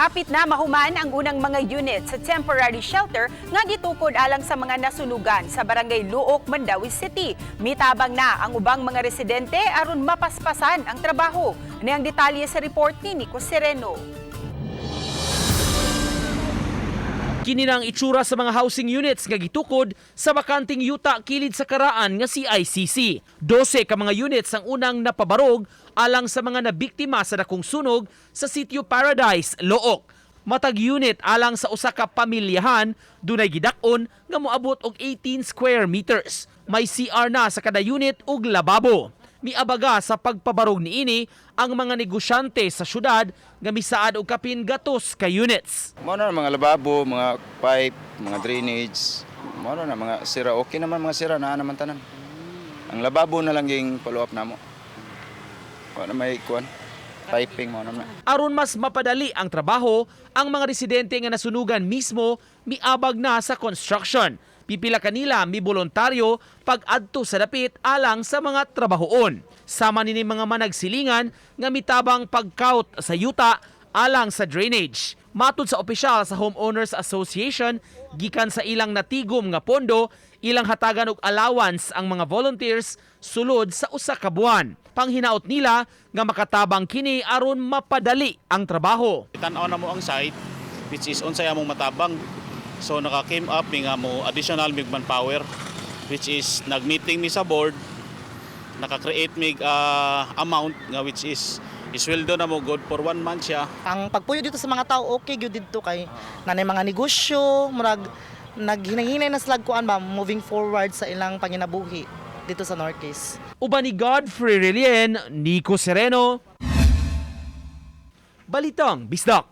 Hapit na mahuman ang unang mga unit sa temporary shelter nga gitukod alang sa mga nasunugan sa Barangay Looc, Mandaue City. Mitabang na ang ubang mga residente aron mapaspasan ang trabaho. Ani ang detalye sa report ni Nico Sereno. Kini na ang itsura sa mga housing units nga gitukod sa bakanting yuta kilid sa karaan nga CICC. 12 ka mga units ang unang napabarog alang sa mga nabiktima sa dakong sunog sa Sitio Paradise, Looc. Matag unit alang sa usa ka pamilyahan, dunay gidak-on nga moabot og 18 square meters. May CR na sa kada unit ug lababo. Miabaga sa pagpabarog niini ang mga negosyante sa syudad nga misaad og kapin 100 ka units. Mao na mga lababo, mga pipe, mga drainage, mao na mga sira. Okay naman mga sira, naa naman tanan. Ang lababo na lang ging follow up namo. Wa na may kuan, piping mao na. Aron mas mapadali ang trabaho, ang mga residente nga nasunugan mismo miabag na sa construction. Pipila kanila miboluntaryo pag-adto sa dapit alang sa mga trabahoon. Sama nini mga managsilingan nga mitabang pagkaut sa yuta alang sa drainage. Matud sa opisyal sa Homeowners Association, gikan sa ilang natigom nga pondo, ilang hatagan og allowance ang mga volunteers sulod sa usa ka buwan. Panghinaot nila nga makatabang kini aron mapadali ang trabaho. Tan-aw na mo ang site, which is unsay among matabang. So naka came up mi nga mo additional mig manpower, which is nag-meeting mi sa board, naka-create mig amount nga which is isweldo na mo, good for one month siya. Ang pagpuyo dito sa mga tao, okay gyud didto kay nanay mga negosyo, murag naghinay-hinay na sila kuan ba, moving forward sa ilang panginabuhi dito sa Northeast. Uban ni Godfrey Relien, Nico Sereno. Balitang Bisdak.